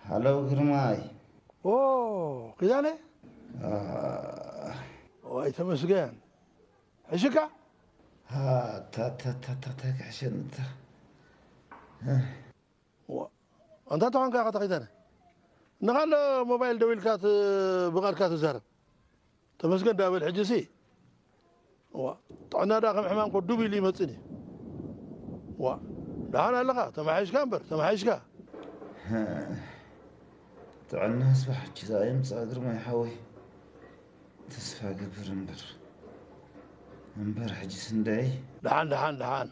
ሃሎ ግርማይ። ኦ፣ ኪዳነ? አ፣ ዋይ ተመስገን። ሕሽካ? አ፣ ታ፣ ታ፣ ታ፣ ታ፣ ታ፣ ክሕሸኒ እታ። ዋ፣ ኣንታ ተኾንካ ኢኻ ተኺዳነ። ንኻሎ ሞባይል ደዊልካ ት-፣ ብቓልካ ትዛረብ። ተመስገን ዳብል ሕጂሲ። ዋ፣ ጥዕና ደኣ ከም ሕማም ኮ ዱብ ኢሉ ይመጽእ ድዩ? ዋ፣ ደሓን ኣለኻ? ተመሓይሽካ እምበር፣ ተመሓይሽካ። ጥዕና ስባሕ ሕጂ ዝኣ የምጽኣ ግርማይ ሓወይ። ተስፋ ገብር እምበር። እምበር ሕጂስ እንደይ? ደሓን፣ ደሓን፣ ደሓን።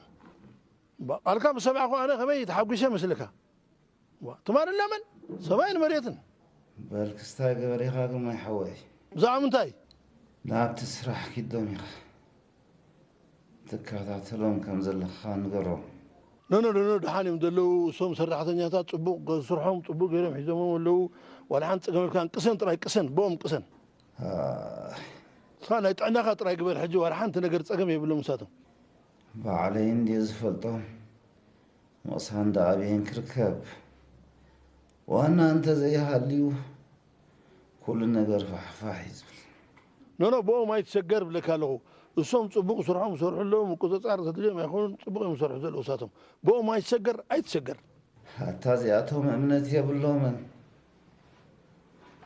ባ-፣ ቃልካ ምስ ሰማዕኩ ኣነ ከመይ ተሓጒሰ መስልካ? ዋ፣ ትማል እና መን? ሰማይን መሬትን። በል ክስታይ ገበሬኻ ግርማይ ሓወይ። ብዛዕባ ምንታይ? ናብቲ ስራሕ ኪዶም ኢኻ። ትከታተሎም ከም ዘለኻ ንገሮም። ኖ፣ ኖ፣ ኖ፣ ኖ፣ ደሓን እዮም ዘለዉ። እሶም ሰራሕተኛታት ጽቡቕ ገ-፣ ስርሖም ጽቡቕ ገይሮም ሒዞሞም ኣለዉ። ዋላ ሓንቲ ጸገም የብልካን። ቅሰን ጥራይ፣ ቅሰን፣ ብኦም ቅሰን። ኣይ። ንስኻ ናይ ጥዕናኻ ጥራይ ግበር። ሕጂ ዋላ ሓንቲ ነገር ጸገም የብሎም ንሳቶም። ባዕለይ እንድየ ዝፈልጦም። ምቕሳን ደኣ ኣበየን ክርከብ? ዋና እንተ ዘይሃልዩ፣ ኩሉ ነገር ፋሕፋሕ እዩ ዝብል። ኖ፣ ኖ፣ ብኦም ኣይትሸገር ብለካ ኣለኹ። እሶም ጽቡቕ ስርሖም ይሰርሑ ኣለዉ፣ ምቁጽጻር ተድልዮም ኣይኮኑን፣ ጽቡቕ እዮም ዝሰርሑ ዘለዉ እሳቶም። ብኦም ኣይትሸገር፣ ኣይትሸገር። ኣታ እዚኣቶም እምነት የብሎምን።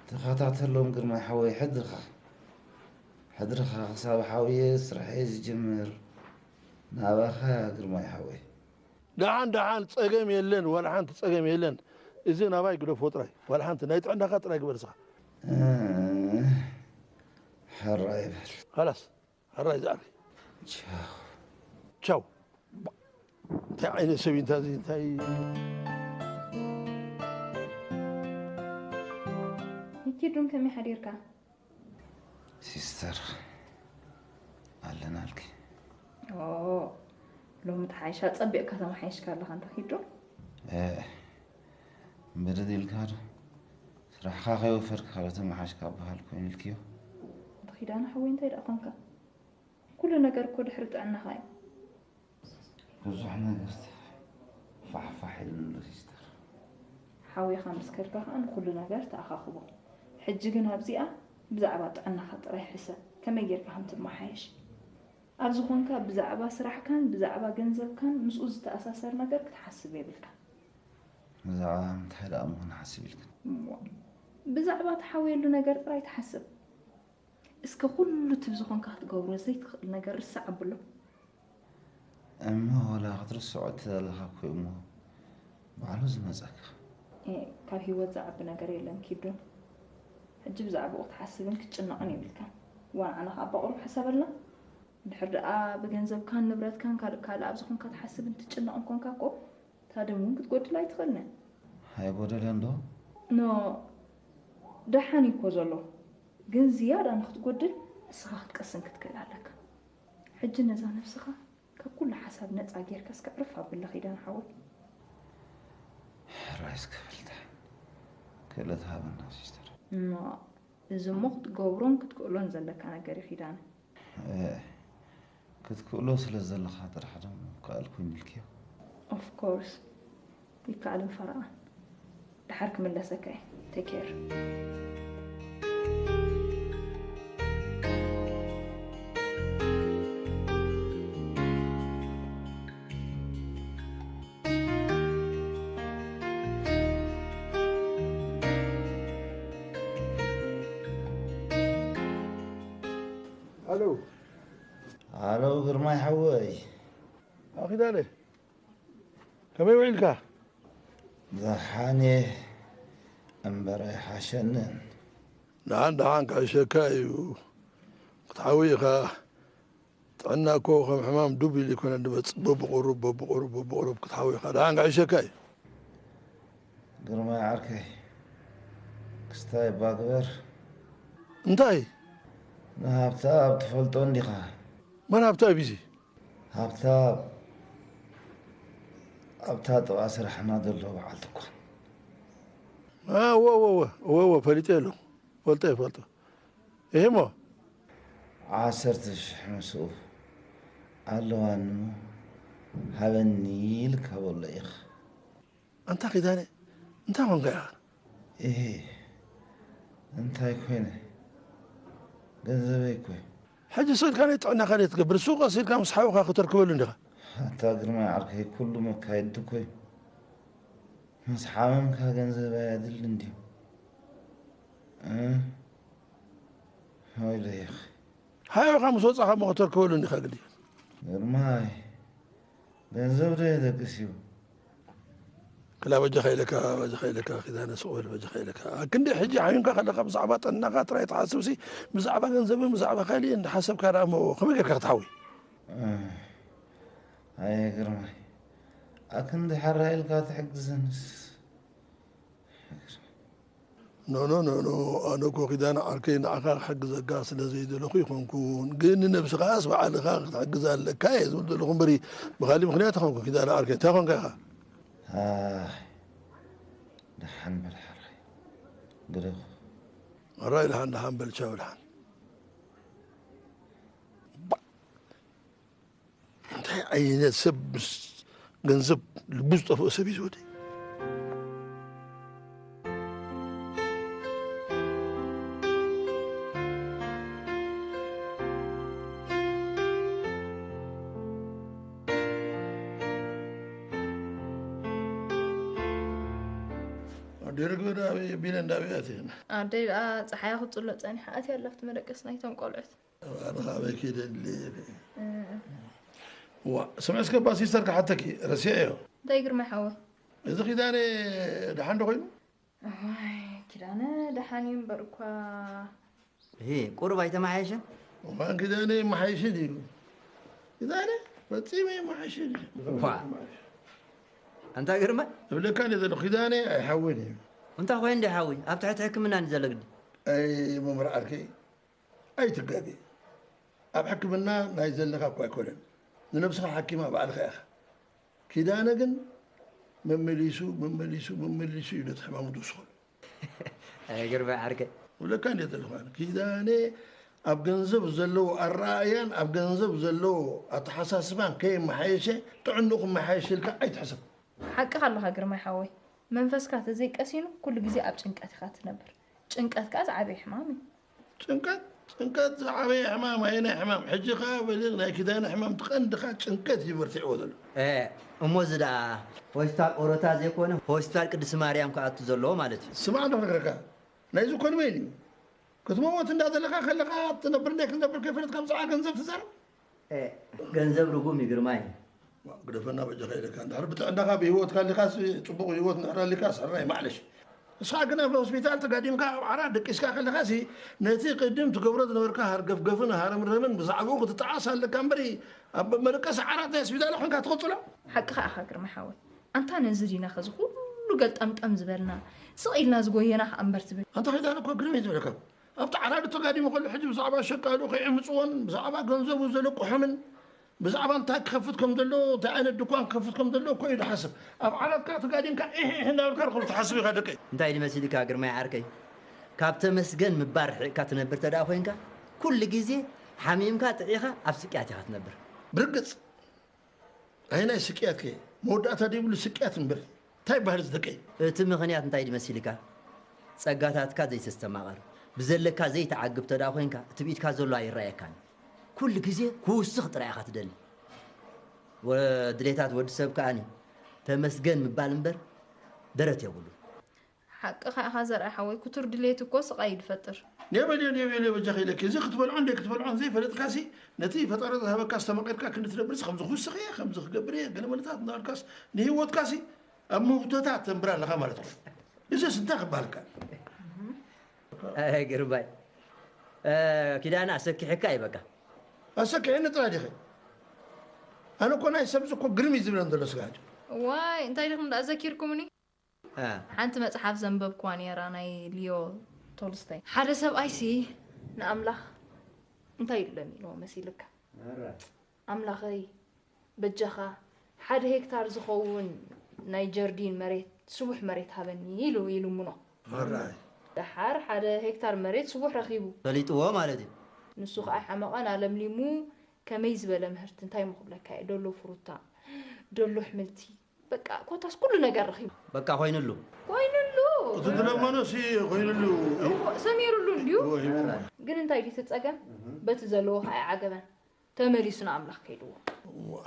ተኸታተሎም ግርማይ ሓወይ፣ ሕድርኻ። ሕድርኻ ክሳብ ሓውየ ስርሐይ ዝጅምር ናባኻ ግርማይ ሓወይ። ደሓን፣ ደሓን፣ ጸገም የለን፣ ዋላ ሓንቲ ጸገም የለን። እዚ ናባይ ግደፎ ጥራይ፣ ዋላ ሓንቲ ናይ ጥዕናኻ ጥራይ ግበር ንስኻ። እ፣ ሕራይ በል። ኻላስ፣ ሕራይ ዝኣቢ። ቻው። ቻው። እንታይ ዓይነት ሰብ እዩ እንታ እዚ፣ እንታይ? ኪዱን ከመይ ሓዲርካ? ሲስተር፣ ኣለናልኪ። ኦ፣ ሎሚ ተሓይሻ ጸቢቕካ ተመሓይሽካ ኣለኻ እንተ ኪዱ። እ፣ ብድድ ኢልካ ዶ? ስራሕኻ ከይወፈርካ ዶ ተመሓሽካ በሃል ኮይኑ ኢልክዮ? እንተ ኪዳነ ሓወይ እንታይ ደኣ ኾንካ? ኩሉ ነገር እኮ ድሕሪ ጥዕናኻ እዩ። ብዙሕ ነገር ፋሕፋሕ ኢሉኒ ኣሎ ሲስተር። ሓዊኻ ምስ ከድካ ከኣ ንኹሉ ነገር ተኣኻኽቦ። ሕጂ ግን ኣብዚኣ ብዛዕባ ጥዕናኻ ጥራይ ሕሰብ፣ ከመይ ጌርካ ከም ትመሓየሽ። ኣብዚ ኾንካ ብዛዕባ ስራሕካን ብዛዕባ ገንዘብካን ምስኡ ዝተኣሳሰር ነገር ክትሓስብ የብልካን። ብዛዕባ ምንታይ ደኣ እሞ ክንሓስብ ኢልክን? እሞ ብዛዕባ ትሓውየሉ ነገር ጥራይ ትሓስብ። እስከ ኩሉ እቲ ብዝኾንካ ክትገብሮ ዘይትኽእል ነገር ርሳዕ ኣብሎ። እሞ ዋላ ክትርስዖ እተደለኻ እኮ እሞ ባዕሉ ዝመጸካ። ኤ፣ ካብ ህይወት ዝዓቢ ነገር የለን ኪዱ። ሕጂ ብዛዕባኡ ክትሓስብን ክትጭነቕን የብልካን። ዋን ዓና ከኣ ብቕሩብ ሕሰበላ። እንድሕር ደኣ ብገንዘብካን ንብረትካን ካልእ ካልእ ኣብ ዝኾንካ ትሓስብን ትጭነቕን ኮንካ እኮ፣ እታ ደም እውን ክትጎድል ኣይትኽእልን። ኣይጎደለን ዶ? ኖ፣ ደሓን እዩ እኮ ዘሎ። ግን ዝያዳ ንክትጎድል ንስኻ ክትቀስን ክትክእል ኣለካ። ሕጂ ነዛ ነብስኻ ካብ ኩሉ ሓሳብ ነጻ ጌርካ እስከ ዕርፍ ኣብላ ኪዳነ ሓወይ። ሕራይ እስከ በል ደሓን። ክእለት ሃበና ሲስተር። ኖ፣ እዚ እሞ ክትገብሮን ክትክእሎን ዘለካ ነገር እዩ ኪዳነ። እ፣ ክትክእሎ ስለ ዘለኻ ጥራሕ ዶ ምክኣል ኮይኑ ኢልክዮ? ኦፍ ኮርስ። ይከኣልን ፈረቓን። ደሓር ክምለሰካ እየ። ቴክ ኬር። ኣሎ። ኣሎ ግርማይ ሓወይ። ኣኺዳነ። ከመይ ውዒልካ? ደሓን እየ እምበር ኣይሓሸንን። ደሓን ደሓን ክሕሸካ እዩ። ክትሓዊ ኢኻ። ጥዕና እኮ ከም ሕማም ዱብ ኢሉ ኣይኮነን ዝመጽእ። በብቑሩብ፣ በብቑሩብ፣ በብቑሩብ ክትሓዊ ኢኻ። ደሓን ክሕሸካ እዩ። ግርማይ ዓርከይ፣ ክስታይ እባ ግበር። እንታይ? ንሃብተኣብ ትፈልጦ እንዲኻ? መን ሃብተኣብ እዩ እዚ? ሃብተኣብ፣ ኣብታ ጥቓ ስራሕና ዘሎ በዓል ድኳን። አ፣ እወ፣ እወ፣ እወ፣ እወ፣ እወ፣ ፈሊጠ ኣለኹ። ፈልጠ፣ ፈልጠ። እሂ እሞ። ዓሰርተ ሽሕ ምስኡ ኣለዋኒ እሞ ሃበኒ ኢልካ በሎ ኢኻ። ኣንታ ኪዳነ፣ እንታይ ኾንካ ኢኻ? እሄ፣ እንታይ ኮይነ? ገንዘበይ እኮ እዩ። ሕጂ ስቕ ኢልካ ናይ ጥዕናኻ ድየ ትገብር? ሱቕ ቀስ ኢልካ ምስ ሓውኻ ክተርክበሉ እንዲኻ። ኣታ ግርማይ ዓርከይ፣ ኩሉ መካየዲ እኮ እዩ። ምስ ሓመምካ ገንዘብ ኣየድልን ድዩ? እ? ወይለይ ኣኺ። ሓውኻ ምስ ወጻኻ እሞ ክተርከበሉ እንዲኻ ግዲ። ግርማይ፣ ገንዘብ ዶ የደቅስ እዩ? ክላ በጃኻ ኢለካ፣ በጃኻ ኢለካ፣ ኪዳነ ስቕ በል በጃኻ ኢለካ። ኣክንዲ ሕጂ ሓሚምካ ከለኻ ብዛዕባ ጥዕናኻ ጥራይ ትሓስብሲ፣ ብዛዕባ ገንዘብን ብዛዕባ ካልእን እንዳሓሰብካ ደኣ እሞ ከመይ ጌርካ ክትሓዊ? እ፣ ኣየ ግርማይ፣ ኣክንዲ ሓራ ኢልካ ትሕግዘንስ። ኖ፣ ኖ፣ ኖ፣ ኖ፣ ኣነ እኮ ኪዳነ ዓርከይ ንዓኻ ክሕግዘካ ስለ ዘይደለኹ ይኾንኩን፣ ግን ንነብስኻስ ባዕልኻ ክትሕግዛ ኣለካ እየ ዝብል ዘለኹ እምበሪ፣ ብኻሊእ ምኽንያት ኣይኮንኩን። ኪዳነ ዓርከይ፣ እንታይ ኾንካ ኢኻ? ኣይ፣ ደሓን በል ሓራይ፣ ግደፎ። ሕራይ፣ ደሓን፣ ደሓን በል፣ ቻው፣ ደሓን። እንታይ ዓይነት ሰብ ምስ ገንዘብ ልቡ ዝጠፍኦ ሰብ እዩ ዝወደይ? ኣደይ ርግበ ደኣ ኣበይ ኣቢለ እንዳ ኣበይ ኣትየን? ኣደይ ደኣ ጸሓያ ክትጽሎ ጸኒሓ ኣትያ ኣላ ኣብቲ መደቀሲ ናይቶም ቆልዑት። ኣነ ኸዓ ኣበይ ከይደ ድልየ? እ። ዋ፣ ስምዒ እስከ እባ ሲስተር ክሓተኪ፣ ረሲዐዮ። እንታይ ግርማይ ሓወይ? እዚ ኪዳነ ደሓን ዶ ኮይኑ? እዋይ፣ ኪዳነ ደሓን እዩ እምበር እኳ። እሂ፣ ቁሩብ ኣይተመሓየሸን? እዋን ኪዳነ ይመሓየሽ ድዩ? ኪዳነ ፈጺሙ ይመሓየሽ ድዩ? ዋ። ኣንታ ግርማይ? እብለካ እንደ ዘለኹ ኪዳነ ኣይሓውን እዩ። እንታይ ኮይኑ እንደ ሓዊ? ኣብ ትሕቲ ሕክምና እንዲ ዘሎ ግዲ። ኣይ፣ መምህር ዓርከይ፣ ኣይትጋገ። ኣብ ሕክምና ናይ ዘለኻ እኳ ኣይኮነን። ንነብስኻ ሓኪማ ባዕልኻ ኢኻ። ኪዳነ ግን መመሊሱ፣ መመሊሱ፣ መመሊሱ እዩ ነቲ ሕማሙ ዝውስኸሉ። ኣይ ግርማይ ዓርከይ። እብለካ እንደ ዘለኹ ኣነ። ኪዳነ ኣብ ገንዘብ ዘለዎ ኣረኣእያን ኣብ ገንዘብ ዘለዎ ኣተሓሳስባን ከየመሓየሸ ጥዕንኡ ክመሓየሽ ኢልካ ኣይትሕሰብ። ሓቅኻ ኣለኻ ግርማይ ሓወይ። መንፈስካ ተዘይቀሲኑ ኩሉ ግዜ ኣብ ጭንቀት ኢኻ ትነብር። ጭንቀት ከኣ ዝዓበየ ሕማም እዩ። ጭንቀት? ጭንቀት ዝዓበየ ሕማም ኣየናይ ሕማም? ሕጂ ከኣ በሊቕ ናይ ኪዳነ ሕማም እቲ ቀንዲ ከኣ ጭንቀት እዩ በርቲዕዎ ዘሎ። እ፣ እሞ እዚ ደኣ ሆስፒታል ኦሮታ ዘይኮነ ሆስፒታል ቅድስቲ ማርያም ክኣቱ ዘለዎ ማለት እዩ። ስማዕ ዶ ክነግረካ? ናይዚ እኮ ንበይኑ እዩ። ክትመውት እንዳ ዘለኻ ከለኻ ትነብር እንደ ክትነብር ከይፈለጥካ ብዛዕባ ገንዘብ ትዛረብ? እ፣ ገንዘብ ርጉም እዩ ግርማይ። ግደፈና በጃኻ ኢለካ። እንድሕር ብጥዕናኻ ብህይወትካ ኣሊኻስ፣ ጽቡቕ ህይወት እንድሕር ኣሊካስ፣ ሕራይ ማዕለሽ። ንስኻ ግን ኣብ ሆስፒታል ተጋዲምካ ኣብ ዓራት ደቂስካ ከለኻሲ፣ ነቲ ቅድም ትገብሮ ዝነበርካ ሃርገፍገፍን ሃረምረምን ብዛዕባኡ ክትጠዓስ ኣለካ እምበሪ፣ ኣብ መደቀሲ ዓራት ናይ ሆስፒታል ኮንካ ትቕጽሎ? ሓቅኻ ኢኻ ግርማይ ሓወይ። ኣንታ ነዚ ዲና ኸዚ ኩሉ ገልጠምጠም ዝበልና፣ ስቕ ኢልና ዝጎየና ኸኣ እምበር ትብል። ኣንታ ኸይዳን እኮ ግርም እዩ ዝብለካ። ኣብቲ ዓራዲ ተጋዲሙ ከሎ ሕጂ ብዛዕባ ሸቃሉ ከይዕምጽዎን ብዛዕባ ገንዘቡ ዘለቅሖምን ብዛዕባ እንታይ ክኸፍት ከም ዘሎ፣ እንታይ ዓይነት ድኳን ክኸፍት ከም ዘሎ እኮ እዩ ዝሓስብ። ኣብ ዓራትካ ተጋዲምካ ኢሕ ኢሕ እንዳበልካ ርኸብ ትሓስብ ኢኻ ደቀይ። እንታይ ድመሲልካ ግርማይ ዓርከይ? ካብ ተመስገን ምባል ርሒቕካ ትነብር ተደኣ ኮይንካ፣ ኩሉ ግዜ ሓሚምካ ጥዒኻ ኣብ ስቅያት ኢኻ ትነብር። ብርግጽ። ኣየናይ ስቅያት ከ? መወዳእታ ዘይብሉ ስቅያት እምበር። እንታይ ይበሃል እዚ ደቀይ? እቲ ምኽንያት እንታይ ድመሲልካ? ጸጋታትካ ዘይተስተማቐር፣ ብዘለካ ዘይትዓግብ ተደኣ ኮይንካ፣ ትብኢትካ ዘሎ ኣይረኣየካን። ኩሉ ግዜ ክውስኽ ጥራይ ኢኻ ትደሊ። ወ-፣ ድሌታት ወዲ ሰብ ከኣኒ ተመስገን ምባል እምበር ደረት የብሉን። ሓቅኻ ኢኻ ዘርኣይ ሓወይ፣ ክቱር ድሌት እኮ ስቓይ እዩ ዝፈጥር። ኔበልዮ፣ ኔበልዮ፣ በጃኺ ኢለኪ፣ እዚ ክትበልዖን ዘይክትበልዖን ዘይፈለጥካሲ፣ ነቲ ፈጣሪ ዝሃበካ ዝተመቐርካ ክንዲ ትነብርሲ፣ ከምዚ ክውስኽ እየ፣ ከምዚ ክገብር እየ፣ ገለ መለታት እናበልካስ፣ ንህይወትካሲ ኣብ ምህብቶታት ተንብራ ኣለኻ ማለት እዩ። እዚስ እንታይ ክበሃል ይከኣል? ኣይ ግርባይ። እ፣ ኪዳነ ኣሰኪሕካ እዩ በቃ። ኣሰኪሕኒ ጥራይ ዲኺ? ኣነ እኮ ናይ ሰብዚ እኮ ግርም እዩ ዝብለን ዘሎ ስጋጆ። ዋይ፣ እንታይ ዲኹም ደኣ ዘኪርኩምኒ? እ። ሓንቲ መጽሓፍ ዘንበብኩዋ ነይራ፣ ናይ ሊዮ ቶልስቶይ። ሓደ ሰብኣይሲ ንኣምላኽ እንታይ ኢሉ ለሚንዎ መሲልካ? ኣረ። ኣምላኸይ፣ በጃኻ ሓደ ሄክታር ዝኸውን ናይ ጀርዲን መሬት፣ ስቡሕ መሬት ሃበኒ ኢሉ ይልምኖ። ኣራይ። ደሓር ሓደ ሄክታር መሬት ስቡሕ ረኺቡ። ፈሊጥዎ ማለት እዩ። ንሱ ኸኣ ሓመቐን ኣለምሊሙ ከመይ ዝበለ ምህርቲ፣ እንታይ እሞ ክብለካ እየ፣ ደሎ ፍሩታ፣ ደሎ ኣሕምልቲ፣ በቃ ኮታስ ኩሉ ነገር ረኺቡ። በቃ ኮይኑሉ። ኮይኑሉ። እቲ ዝለመኖ ሲ ኮይኑሉ። እዎ፣ ሰሚሩሉ እንድዩ። እዎ፣ ሂቡ። ግን እንታይ ድዩ እቲ ጸገም? በቲ ዘለዎ ከኣ ኣይዓገበን። ተመሊሱ ንኣምላኽ ከይድዎ።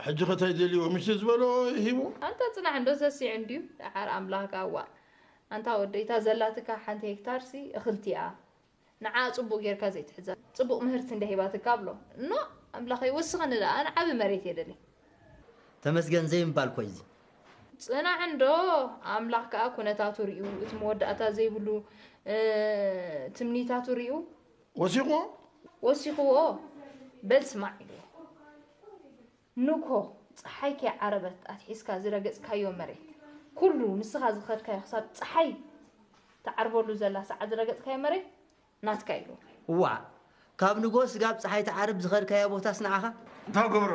ሕጂ ኸታይ ደልዎ ምሽ ዝበሎ ሂቡ። ኣንታ ጽናሕ እንዶ ሰሲዑ እንድዩ። ደሓር ኣምላኽ ከኣ ዋእ። ኣንታ ወደይ እታ ዘላትካ ሓንቲ ሄክታር ሲ እኽልቲ እያ። ንዓ ጽቡቕ ጌርካ ዘይትሕዛ። ጽቡቕ ምህርቲ እንደ ሂባትካ ብሎ። ኖ ኣምላኸይ ወስኸኒ ደኣ ኣነ ዓቢ መሬት እየ ደሊ። ተመስገን ዘይምባል ኮይ እዚ። ጽናሕ እንዶ ኣምላኽ ከኣ ኩነታቱ ሪኡ እቲ መወዳእታ ዘይብሉ እ፣ ትምኒታቱ ሪኡ ወሲኹ ወሲኽዎ በል ስማዕ ኢልዎ። ንግሆ ጸሓይ ከይዓረበት ኣትሒዝካ ዝረገጽካዮ መሬት ኩሉ ንስኻ ዝኸድካዮ ክሳብ ጸሓይ ትዓርበሉ ዘላ ሰዓት ዝረገጽካዮ መሬት ናትካ ኢልዎ። እዋ ካብ ንግሆ ስጋብ ጸሓይ ትዓርብ ዝኸድካዮ ቦታስ ንዓኻ? እንታይ ገብሮ?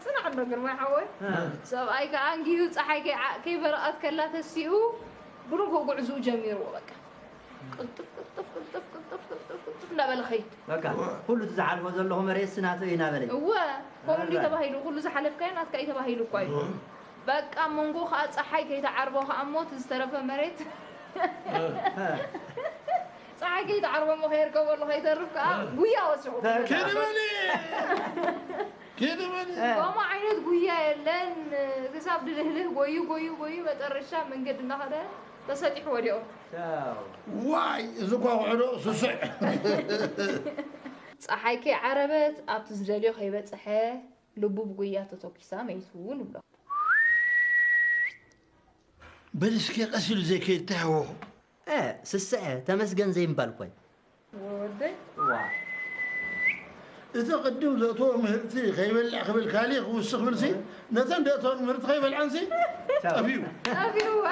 ጽናሕ እንዶ ግርማይ ሓወይ። ሰብኣይ ከኣ እንጊሁ ጸሓይ ከይዓ- ከይበረቐት ከላ ተሲኡ ብንግሆ ጉዕዝኡ ጀሚርዎ በቃ። ቅልጥፍ ቅልጥፍ ቅልጥፍ ቅልጥፍ ቅልጥፍ ቅልጥፍ እንዳበለ ኸይድ። በቃ ኩሉ እቲ ዝሓልፎ ዘለኹ መሬት ስናቶ እዩ ናበለይ። እወ ከምኡ እንዲ ተባሂሉ ኩሉ ዝሓለፍካዮ ናትካ እዩ ተባሂሉ እኳ እዩ። በቃ መንጎ ከዓ ፀሓይ ከይተዓርቦ ከዓ እሞ እቲ ዝተረፈ መሬት ፀሓይ ከይተዓርቦ እሞ ከየርከበሉ ከይተርፍ ከዓ ጉያ ወሲኹ። ኪድ በሊ ኪድ በሊ። ከምኡ ዓይነት ጉያ የለን። ክሳብ ድልህልህ ጎዩ ጎዩ ጎዩ መጨረሻ መንገድ እናኸደ ተሰጢሑ ወዲቑ። ዋይ እዚ እኳ ውዕሎ ስስዕ። ፀሓይ ከይዓረበት ኣብቲ ዝደልዮ ከይበፅሐ ልቡ ብጉያ ተተኲሳ መይቱ ንብሎ። በል እስኪ ቀስ ኢሉ ዘይከይድ እንታይ ሃወኹ? እ፣ ስስዐ፣ ተመስገን ዘይምባል እኳ እዩ። ወደይ እቲ ቅድም ዘእተዎ ምህርቲ ከይበልዕ ክብል ካሊእ ክውስኽ ክብልሲ ነተን ዘእተወን ምህርቲ ከይበልዐንሲ ጠፊኡ። ጠፊኡዋ።